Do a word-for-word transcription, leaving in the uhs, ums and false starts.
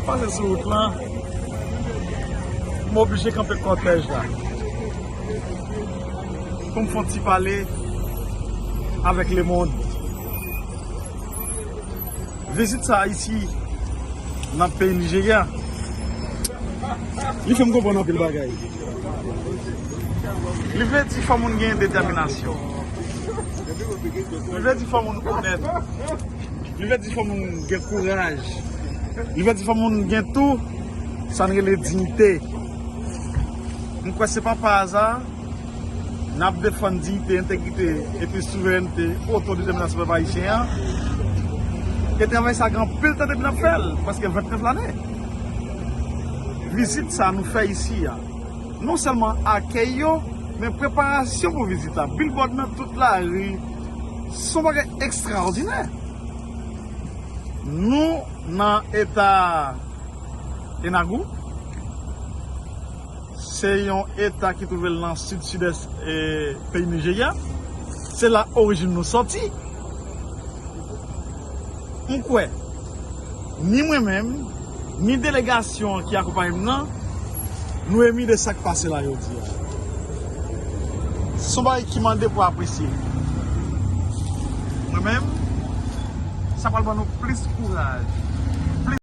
Pase sou wout lan, m oblije kanpe kòtèj la pou m fè yon ti pale avèk lemonn. Vizit sa a isi nan peyi Nijerya, li fè m konprann anpil bagay. Li vle di fò moun gen detèminasyon. Li vle di fò moun onèt. Li vle di fò moun gen kouraj. Li vle di fò moun gen tou sa n rele diyite. M kwè se pa pa aza n ap defann diyite, entegrite epi souverènte, otodetèminasyon pèp ayisyen an. E travay sa gen anpil tan depi n ap fè l, prèske venntrèf lane. Vizit sa nou fè isi a, non sèlman akèy yo, men preparasyon pou vizit la. Billboard nan tout lari, se yon bagay ekstraòdinè. Nou nan eta Enugu, se yon eta ki twouve l nan sid sidès e peyi Nijerya. Se la orijin nou sòti. M kwè, ni mwen menm, ni delegasyon an ki akonpaye m nan, nou emi de sa k pase la jodi a. Se yon bagay ki mande pou apresye. Mwen menm, sa pral ban nou plis kouraj.